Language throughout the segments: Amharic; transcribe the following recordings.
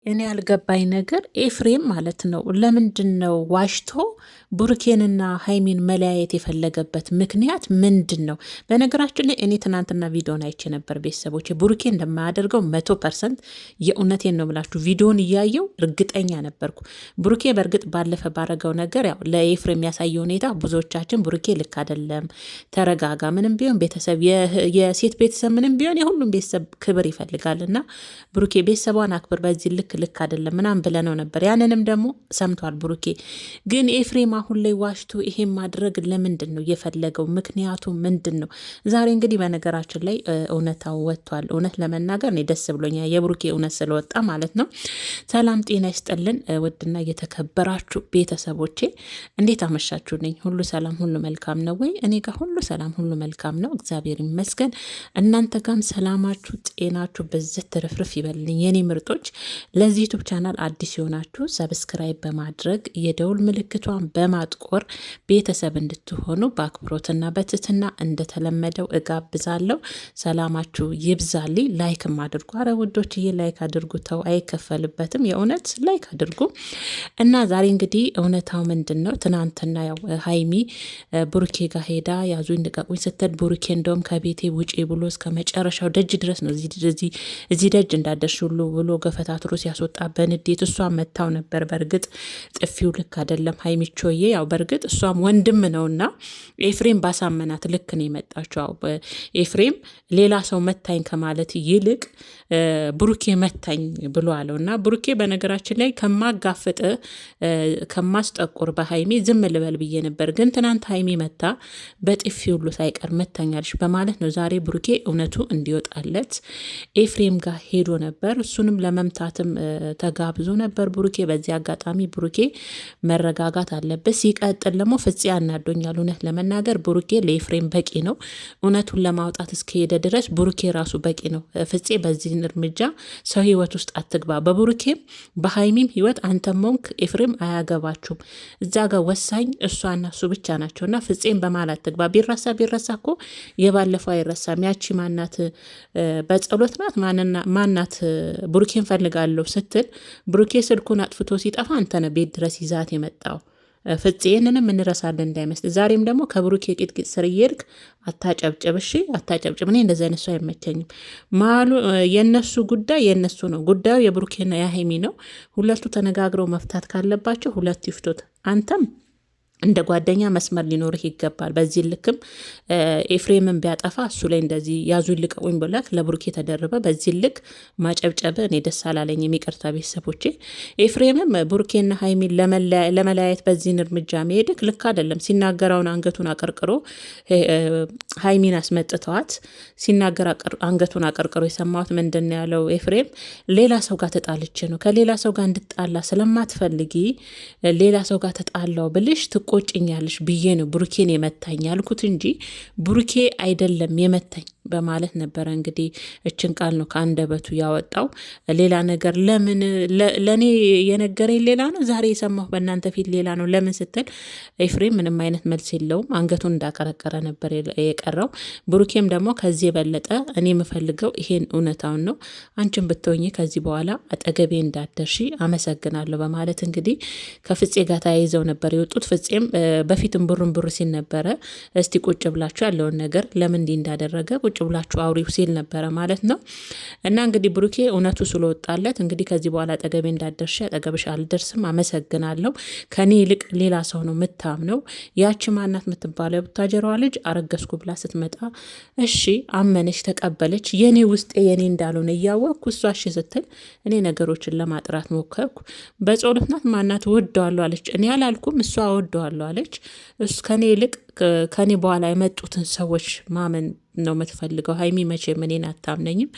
እኔ ያልገባኝ ነገር ኤፍሬም ማለት ነው ለምንድን ነው ዋሽቶ ብሩኬንና ሀይሚን መለያየት የፈለገበት ምክንያት ምንድን ነው? በነገራችን ላይ እኔ ትናንትና ቪዲዮን አይቼ ነበር ቤተሰቦች፣ ብሩኬ እንደማያደርገው 100% የእውነቴን ነው ብላችሁ ቪዲዮን እያየው እርግጠኛ ነበርኩ። ብሩኬ በእርግጥ ባለፈ ባረገው ነገር ያው ለኤፍሬም ያሳየ ሁኔታ ብዙዎቻችን ብሩኬ ልክ አይደለም፣ ተረጋጋ፣ ምንም ቢሆን ቤተሰብ የሴት ቤተሰብ ምንም ቢሆን የሁሉም ቤተሰብ ክብር ይፈልጋል እና ብሩኬ ቤተሰቧን አክብር በዚህ ልክ ልክ አይደለም ምናምን ብለነው ነበር። ያንንም ደግሞ ሰምቷል ብሩኬ። ግን ኤፍሬም አሁን ላይ ዋሽቶ ይሄን ማድረግ ለምንድን ነው የፈለገው? ምክንያቱ ምንድን ነው? ዛሬ እንግዲህ በነገራችን ላይ እውነታው ወጥቷል። እውነት ለመናገር እኔ ደስ ብሎኛል የብሩኬ እውነት ስለወጣ ማለት ነው። ሰላም ጤና ይስጥልን ውድና የተከበራችሁ ቤተሰቦቼ እንዴት አመሻችሁልኝ? ሁሉ ሰላም፣ ሁሉ መልካም ነው ወይ? እኔ ጋር ሁሉ ሰላም፣ ሁሉ መልካም ነው፣ እግዚአብሔር ይመስገን። እናንተ ጋም ሰላማችሁ፣ ጤናችሁ በዝት ትርፍርፍ ይበልልኝ የኔ ምርጦች። ለዚህ YouTube channel አዲስ የሆናችሁ subscribe በማድረግ የደውል ምልክቷን በማጥቆር ቤተሰብ እንድትሆኑ በአክብሮትና በትህትና እንደተለመደው እጋብዛለሁ። ሰላማችሁ ይብዛልኝ። like ም አድርጉ። አረ ውዶችዬ like አድርጉ። ተው አይከፈልበትም። የእውነት like አድርጉ እና ዛሬ እንግዲህ እውነታው ምንድን ነው? ትናንትና ያው ሀይሚ ብሩኬ ጋር ሄዳ ያዙኝ ልቀቁኝ ስትል ብሩኬ እንደውም ከቤቴ ውጪ ብሎ እስከ መጨረሻው ደጅ ድረስ ነው እዚህ ደጅ እንዳደርሽ ሁሉ ብሎ ገፈታትሮ ሲያስወጣ በንዴት እሷ መታው ነበር። በእርግጥ ጥፊው ልክ አይደለም ሀይሚቾዬ። ያው በእርግጥ እሷም ወንድም ነውና ኤፍሬም ባሳመናት ልክ ነው የመጣችው። ኤፍሬም ሌላ ሰው መታኝ ከማለት ይልቅ ብሩኬ መታኝ ብሎ አለው እና ብሩኬ በነገራችን ላይ ከማጋፍጥ ከማስጠቁር በሀይሚ ዝም ልበል ብዬ ነበር፣ ግን ትናንት ሀይሚ መታ በጥፊ ሁሉ ሳይቀር መታኛለች በማለት ነው ዛሬ ብሩኬ እውነቱ እንዲወጣለት ኤፍሬም ጋር ሄዶ ነበር። እሱንም ለመምታትም ተጋብዞ ነበር ብሩኬ። በዚህ አጋጣሚ ብሩኬ መረጋጋት አለበት። ሲቀጥል ደግሞ ፍፄ አናዶኛል። እውነት ለመናገር ብሩኬ ለኤፍሬም በቂ ነው። እውነቱን ለማውጣት እስከሄደ ድረስ ብሩኬ ራሱ በቂ ነው። ፍፄ በዚህን እርምጃ ሰው ህይወት ውስጥ አትግባ። በብሩኬም በሀይሚም ህይወት አንተም ሆንክ ኤፍሬም አያገባችሁም። እዛ ጋር ወሳኝ እሷና እሱ ብቻ ናቸው እና ፍፄም በመሀል አትግባ። ቢረሳ ቢረሳ እኮ የባለፈው አይረሳም። ያቺ ማናት በጸሎት ናት ማናት ብሩኬን ፈልጋለሁ ስትል ብሩኬ ስልኩን አጥፍቶ ሲጠፋ አንተ ነህ ቤት ድረስ ይዛት የመጣው ፍፄ። ይህንንም እንረሳለን እንዳይመስል። ዛሬም ደግሞ ከብሩኬ ቂጥቂጥ ስር እየሄድክ አታጨብጭብ፣ እሺ አታጨብጭብ። እኔ እንደዚህ አይነት ሰው አይመቸኝም። መሀሉ የእነሱ ጉዳይ የእነሱ ነው። ጉዳዩ የብሩኬና የሀይሚ ነው። ሁለቱ ተነጋግረው መፍታት ካለባቸው ሁለቱ ይፍቱት። አንተም እንደ ጓደኛ መስመር ሊኖርህ ይገባል። በዚህ ልክም ኤፍሬምን ቢያጠፋ እሱ ላይ እንደዚህ ያዙ ልቀቁኝ ብለህ ለብሩኬ ተደርበ በዚህ ልክ ማጨብጨብ እኔ ደስ አላለኝም። ይቅርታ ቤተሰቦቼ። ኤፍሬምም ብሩኬና ሀይሚን ለመለያየት በዚህን እርምጃ መሄድክ ልክ አይደለም። ሲናገረውን አንገቱን አቀርቅሮ ሀይሚን አስመጥተዋት ሲናገር አንገቱን አቀርቅሮ የሰማሁት ምንድን ነው ያለው ኤፍሬም፣ ሌላ ሰው ጋር ተጣልቼ ነው ከሌላ ሰው ጋር እንድጣላ ስለማትፈልጊ ሌላ ሰው ጋር ተጣላው ብልሽ ትቆጭኛለሽ ብዬ ነው ብሩኬን የመታኝ ያልኩት እንጂ ብሩኬ አይደለም የመታኝ በማለት ነበረ። እንግዲህ እችን ቃል ነው ከአንደበቱ ያወጣው። ሌላ ነገር ለምን ለእኔ የነገረኝ ሌላ ነው፣ ዛሬ የሰማሁ በእናንተ ፊት ሌላ ነው ለምን ስትል ኤፍሬም ምንም አይነት መልስ የለውም። አንገቱን እንዳቀረቀረ ነበር የቀረው። ብሩኬም ደግሞ ከዚህ የበለጠ እኔ የምፈልገው ይሄን እውነታውን ነው፣ አንቺን ብትሆኚ ከዚህ በኋላ አጠገቤ እንዳደርሺ አመሰግናለሁ በማለት እንግዲህ ከፍፄ ጋር ተያይዘው ነበር የወጡት። ፍፄም በፊትም ብሩን ብሩ ሲል ነበረ። እስቲ ቁጭ ብላችሁ ያለውን ነገር ለምን እንዲህ እንዳደረገ ቁጭ ብላችሁ አውሪው ሲል ነበረ ማለት ነው። እና እንግዲህ ብሩኬ እውነቱ ስለወጣለት እንግዲህ ከዚህ በኋላ አጠገቤ እንዳደርሽ አጠገብሽ አልደርስም፣ አመሰግናለሁ። ከኔ ይልቅ ሌላ ሰው ነው የምታምነው። ያቺ ማናት የምትባለው የቡታጀራዋ ልጅ አረገዝኩ ብላ ስትመጣ እሺ አመነች፣ ተቀበለች። የኔ ውስጤ የኔ እንዳልሆነ እያወቅኩ እሷ እሺ ስትል እኔ ነገሮችን ለማጥራት ሞከርኩ። በጸሎት ናት ማናት ወደዋለሁ አለች። እኔ አላልኩም፣ እሷ ወደዋለሁ አለች። ከኔ ይልቅ ከኔ በኋላ የመጡትን ሰዎች ማመን ነው የምትፈልገው። ሀይሚ መቼም እኔን አታምነኝም፣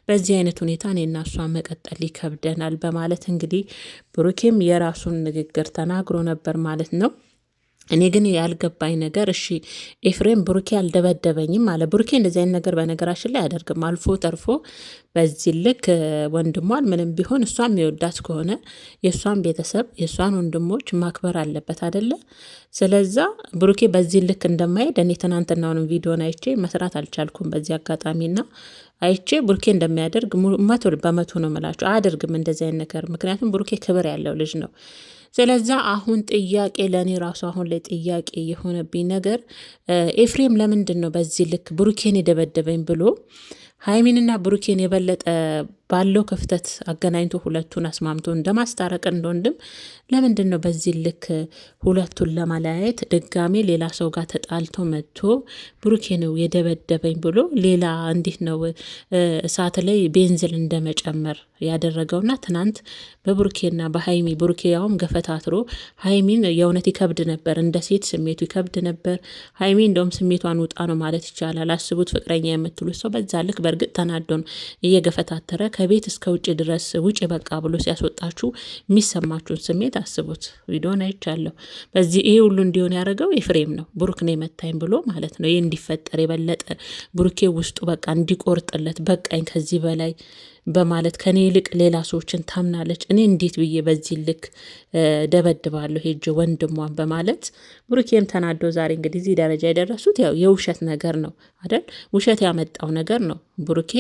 በዚህ አይነት ሁኔታ እኔና እሷ መቀጠል ይከብደናል በማለት እንግዲህ ብሩኬም የራሱን ንግግር ተናግሮ ነበር ማለት ነው። እኔ ግን ያልገባኝ ነገር እሺ ኤፍሬም ብሩኬ አልደበደበኝም አለ። ብሩኬ እንደዚህ አይነት ነገር በነገራችን ላይ አያደርግም። አልፎ ተርፎ በዚህ ልክ ወንድሟን ምንም ቢሆን እሷን የሚወዳት ከሆነ የእሷን ቤተሰብ የእሷን ወንድሞች ማክበር አለበት አደለ? ስለዛ ብሩኬ በዚህ ልክ እንደማይሄድ እኔ ትናንትናውንም ቪዲዮን አይቼ መስራት አልቻልኩም። በዚህ አጋጣሚና አይቼ ብሩኬ እንደሚያደርግ 100% ነው የምላቸው። አያደርግም እንደዚህ አይነት ነገር፣ ምክንያቱም ብሩኬ ክብር ያለው ልጅ ነው። ስለዛ አሁን ጥያቄ ለእኔ ራሱ አሁን ላይ ጥያቄ የሆነብኝ ነገር ኤፍሬም ለምንድን ነው በዚህ ልክ ብሩኬን የደበደበኝ ብሎ ሀይሚንና ብሩኬን የበለጠ ባለው ክፍተት አገናኝቶ ሁለቱን አስማምቶ እንደማስታረቅ እንደወንድም ለምንድን ነው በዚህ ልክ ሁለቱን ለማለያየት ድጋሜ ሌላ ሰው ጋር ተጣልቶ መጥቶ ብሩኬ ነው የደበደበኝ ብሎ ሌላ እንዲህ ነው እሳት ላይ ቤንዝል እንደመጨመር ያደረገውና ትናንት በብሩኬና በሀይሚ ብሩኬ ያውም ገፈታትሮ ሀይሚን የእውነት ይከብድ ነበር፣ እንደ ሴት ስሜቱ ይከብድ ነበር። ሀይሚ እንደውም ስሜቷን ውጣ ነው ማለት ይቻላል። አስቡት፣ ፍቅረኛ የምትሉት ሰው በዛ ልክ በእርግጥ ተናዶ ነው እየገፈታተረ ከቤት እስከ ውጭ ድረስ ውጭ በቃ ብሎ ሲያስወጣችሁ የሚሰማችሁን ስሜት አስቡት። ቪዲዮን አይቻለሁ። በዚህ ይሄ ሁሉ እንዲሆን ያደረገው ኤፍሬም ነው። ብሩክ ነው የመታኝ ብሎ ማለት ነው። ይህ እንዲፈጠር የበለጠ ብሩኬ ውስጡ በቃ እንዲቆርጥለት በቃኝ ከዚህ በላይ በማለት ከኔ ይልቅ ሌላ ሰዎችን ታምናለች፣ እኔ እንዴት ብዬ በዚህ ልክ ደበድባለሁ ሄጄ ወንድሟን በማለት ብሩኬም ተናዶ ዛሬ እንግዲህ እዚህ ደረጃ የደረሱት ያው የውሸት ነገር ነው አይደል? ውሸት ያመጣው ነገር ነው። ብሩኬ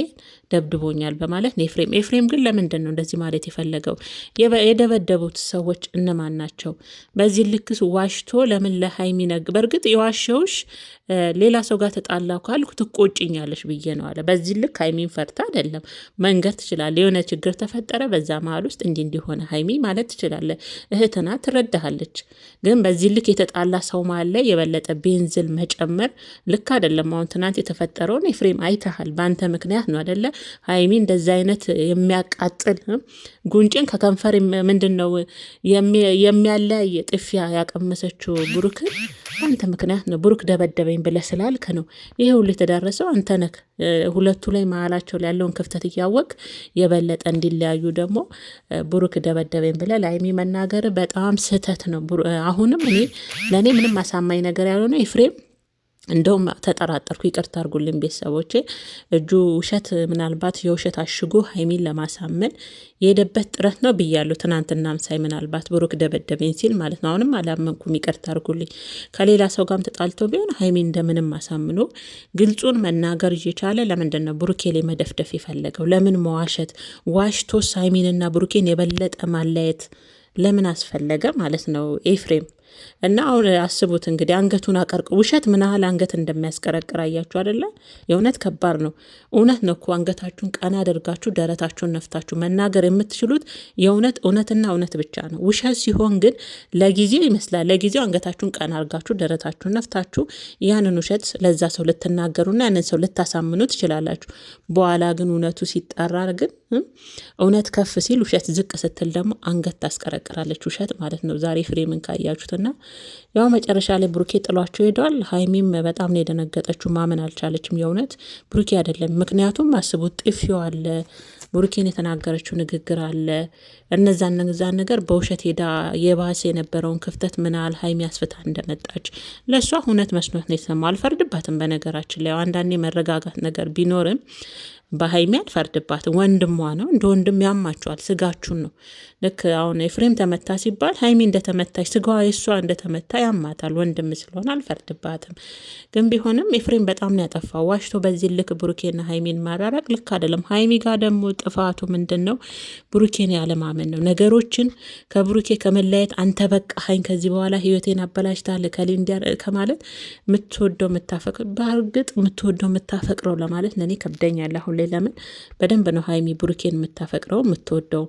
ደብድቦኛል በማለት ነው ኤፍሬም። ኤፍሬም ግን ለምንድን ነው እንደዚህ ማለት የፈለገው? የደበደቡት ሰዎች እነማን ናቸው? በዚህ ልክስ ዋሽቶ ለምን ለሀይሚ ነግ በእርግጥ የዋሸውሽ ሌላ ሰው ጋር ተጣላሁ ካልኩ ትቆጭኛለሽ ብዬ ነው አለ። በዚህ ልክ ሀይሚን ፈርታ አይደለም መንገር ትችላለ። የሆነ ችግር ተፈጠረ፣ በዛ መሀል ውስጥ እንዲህ እንዲሆነ ሀይሚ ማለት ትችላለ። እህትና ትረዳሃለች። ግን በዚህ ልክ የተጣላ ሰው መሀል ላይ የበለጠ ቤንዝል መጨመር ልክ አይደለም። አሁን ትናንት የተፈጠረውን ኤፍሬም አይተሃል። በአንተ ምክንያት ነው አደለ? ሀይሚ እንደዚ አይነት የሚያቃጥል ጉንጭን ከከንፈር ምንድን ነው የሚያለያይ ጥፊያ ያቀመሰችው ብሩክን በአንተ ምክንያት ነው። ብሩክ ደበደበኝ ብለህ ስላልክ ነው ይሄ ሁሉ የተዳረሰው አንተ ነህ። ሁለቱ ላይ መሀላቸው ላይ ያለውን ክፍተት እያወቅ የበለጠ እንዲለያዩ ደግሞ ብሩክ ደበደበኝ ብለህ ለሀይሚ መናገር በጣም ስህተት ነው። አሁንም እኔ ለእኔ ምንም አሳማኝ ነገር ያልሆነ ኤፍሬም እንደውም ተጠራጠርኩ። ይቅርታ አድርጉልኝ ቤተሰቦቼ። እጁ ውሸት ምናልባት የውሸት አሽጎ ሀይሚን ለማሳመን የሄደበት ጥረት ነው ብያለሁ። ትናንትናም ሳይ ምናልባት ብሩክ ደበደበኝ ሲል ማለት ነው። አሁንም አላመንኩም። ይቅርታ አድርጉልኝ። ከሌላ ሰው ጋርም ተጣልቶ ቢሆን ሀይሚን እንደምንም አሳምኖ ግልጹን መናገር እየቻለ ለምንድን ነው ብሩኬ ላይ መደፍደፍ የፈለገው? ለምን መዋሸት? ዋሽቶስ ሀይሚንና ብሩኬን የበለጠ ማለየት ለምን አስፈለገ ማለት ነው ኤፍሬም? እና አሁን አስቡት እንግዲህ አንገቱን አቀርቅ ውሸት ምን ያህል አንገት እንደሚያስቀረቅር አያችሁ አደለ? የእውነት ከባድ ነው። እውነት ነው እኮ አንገታችሁን ቀና አድርጋችሁ ደረታችሁን ነፍታችሁ መናገር የምትችሉት የእውነት እውነትና እውነት ብቻ ነው። ውሸት ሲሆን ግን ለጊዜው ይመስላል። ለጊዜው አንገታችሁን ቀና አድርጋችሁ ደረታችሁን ነፍታችሁ ያንን ውሸት ለዛ ሰው ልትናገሩና ያንን ሰው ልታሳምኑ ትችላላችሁ። በኋላ ግን እውነቱ ሲጠራ ግን እውነት ከፍ ሲል ውሸት ዝቅ ስትል ደግሞ አንገት ታስቀረቅራለች ውሸት ማለት ነው። ዛሬ ፍሬምን ካያችሁትና ያው መጨረሻ ላይ ብሩኬ ጥሏቸው ሄደዋል። ሀይሚም በጣም ነው የደነገጠችው፣ ማመን አልቻለችም። የእውነት ብሩኬ አይደለም። ምክንያቱም አስቡት ጥፊው አለ፣ ብሩኬን የተናገረችው ንግግር አለ። እነዛን እነዛን ነገር በውሸት ሄዳ የባሰ የነበረውን ክፍተት ምናል ሀይሚ አስፍታ እንደመጣች ለእሷ እውነት መስኖት ነው የተሰማው። አልፈርድባትም። በነገራችን ላይ አንዳንዴ መረጋጋት ነገር ቢኖርም በሀይሚ አልፈርድባትም። ወንድሟ ነው፣ እንደ ወንድም ያማቸዋል። ስጋችሁን ነው። ልክ አሁን ኤፍሬም ተመታ ሲባል ሀይሚ እንደተመታች ስጋዋ የእሷ እንደተመታ ያማታል። ወንድም ስለሆነ አልፈርድባትም። ግን ቢሆንም ኤፍሬም በጣም ነው ያጠፋው። ዋሽቶ በዚህ ልክ ብሩኬና ሀይሚን ማራራቅ ልክ አይደለም። ሀይሚ ጋር ደግሞ ጥፋቱ ምንድን ነው? ብሩኬን ያለማመን ነው። ነገሮችን ከብሩኬ ከመለየት አንተ በቃ ሀይን ከዚህ በኋላ ህይወቴን አበላሽታል ከሊንዲያ ከማለት የምትወደው የምታፈቅረው በእርግጥ የምትወደው የምታፈቅረው ለማለት ለእኔ ከብደኛል አሁን ላይ። ለምን በደንብ ነው ሀይሚ ብሩኬን የምታፈቅረው የምትወደው።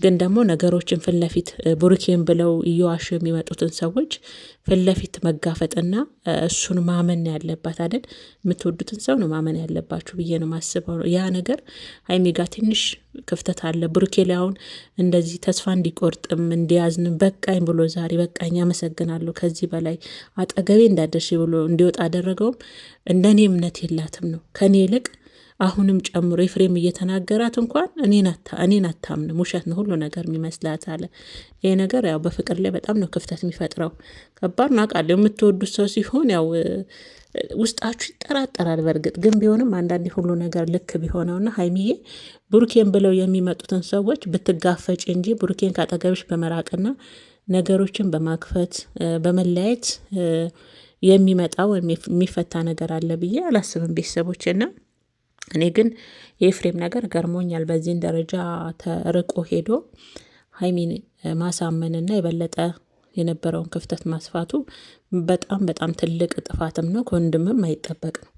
ግን ደግሞ ነገሮችን ፊት ለፊት ብሩኬን ብለው እየዋሹ የሚመጡትን ሰዎች ፊት ለፊት መጋፈጥና እሱን ማመን ያለባት አይደል? የምትወዱትን ሰው ነው ማመን ያለባችሁ ብዬ ነው ማስበው። ያ ነገር ሀይሚ ጋ ትንሽ ክፍተት አለ። ብሩኬ ላይ አሁን እንደዚህ ተስፋ እንዲቆርጥም እንዲያዝንም በቃኝ ብሎ ዛሬ በቃኝ አመሰግናለሁ ከዚህ በላይ አጠገቤ እንዳደርሽ ብሎ እንዲወጣ አደረገውም። እንደኔ እምነት የላትም ነው ከኔ ይልቅ አሁንም ጨምሮ ኤፍሬም እየተናገራት እንኳን እኔን አታምንም፣ ውሸት ነው ሁሉ ነገር የሚመስላት አለ። ይሄ ነገር ያው በፍቅር ላይ በጣም ነው ክፍተት የሚፈጥረው። ከባድ ነው አውቃለሁ። የምትወዱት ሰው ሲሆን ያው ውስጣችሁ ይጠራጠራል። በእርግጥ ግን ቢሆንም አንዳንዴ ሁሉ ነገር ልክ ቢሆነውና ሀይሚዬ ብሩኬን ብለው የሚመጡትን ሰዎች ብትጋፈጭ እንጂ ብሩኬን ካጠገብሽ በመራቅና ነገሮችን በማክፈት በመለያየት የሚመጣ ወይም የሚፈታ ነገር አለ ብዬ አላስብም። ቤተሰቦች እና እኔ ግን የኤፍሬም ነገር ገርሞኛል። በዚህን ደረጃ ተርቆ ሄዶ ሀይሚን ማሳመንና የበለጠ የነበረውን ክፍተት ማስፋቱ በጣም በጣም ትልቅ ጥፋትም ነው፣ ከወንድምም አይጠበቅ ነው።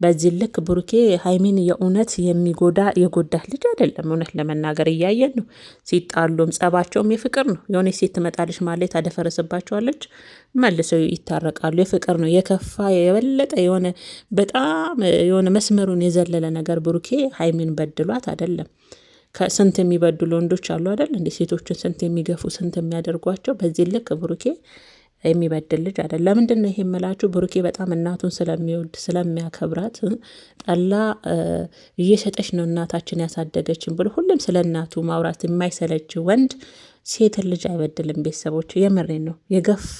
በዚህ ልክ ብሩኬ ሀይሚን የእውነት የሚጎዳ የጎዳ ልጅ አይደለም። እውነት ለመናገር እያየን ነው። ሲጣሉም ጸባቸውም የፍቅር ነው። የሆነ ሴት ትመጣለች ማለት ታደፈረስባቸዋለች፣ መልሰው ይታረቃሉ። የፍቅር ነው። የከፋ የበለጠ የሆነ በጣም የሆነ መስመሩን የዘለለ ነገር ብሩኬ ሀይሚን በድሏት አይደለም። ከስንት የሚበድሉ ወንዶች አሉ አይደል እንዴ? ሴቶችን ስንት የሚገፉ ስንት የሚያደርጓቸው። በዚህ ልክ ብሩኬ የሚበድል ልጅ አይደል። ለምንድን ነው ይሄ የምላችሁ? ብሩኬ በጣም እናቱን ስለሚወድ ስለሚያከብራት፣ ጠላ እየሸጠች ነው እናታችን ያሳደገችን ብሎ ሁሉም ስለ እናቱ ማውራት የማይሰለች ወንድ ሴትን ልጅ አይበድልም። ቤተሰቦች የምሬን ነው። የገፋ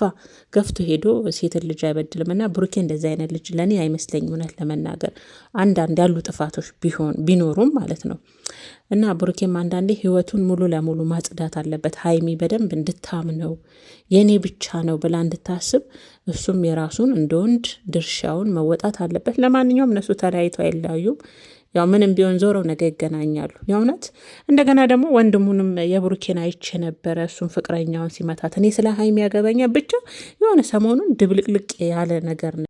ገፍቶ ሄዶ ሴትን ልጅ አይበድልም። እና ብሩኬ እንደዚህ አይነት ልጅ ለእኔ አይመስለኝም፣ እውነት ለመናገር አንዳንድ ያሉ ጥፋቶች ቢሆን ቢኖሩም ማለት ነው። እና ብሩኬም አንዳንዴ ህይወቱን ሙሉ ለሙሉ ማጽዳት አለበት። ሀይሚ በደንብ እንድታምነው የኔ ብቻ ነው ብላ እንድታስብ እሱም የራሱን እንደ ወንድ ድርሻውን መወጣት አለበት። ለማንኛውም እነሱ ተለያይተው አይለያዩም። ያው ምንም ቢሆን ዞረው ነገ ይገናኛሉ። የእውነት እንደገና ደግሞ ወንድሙንም የብሩኬን አይቼ ነበረ። እሱም ፍቅረኛውን ሲመታት እኔ ስለ ሀይሚ ያገበኛ ብቻ የሆነ ሰሞኑን ድብልቅልቅ ያለ ነገር ነው።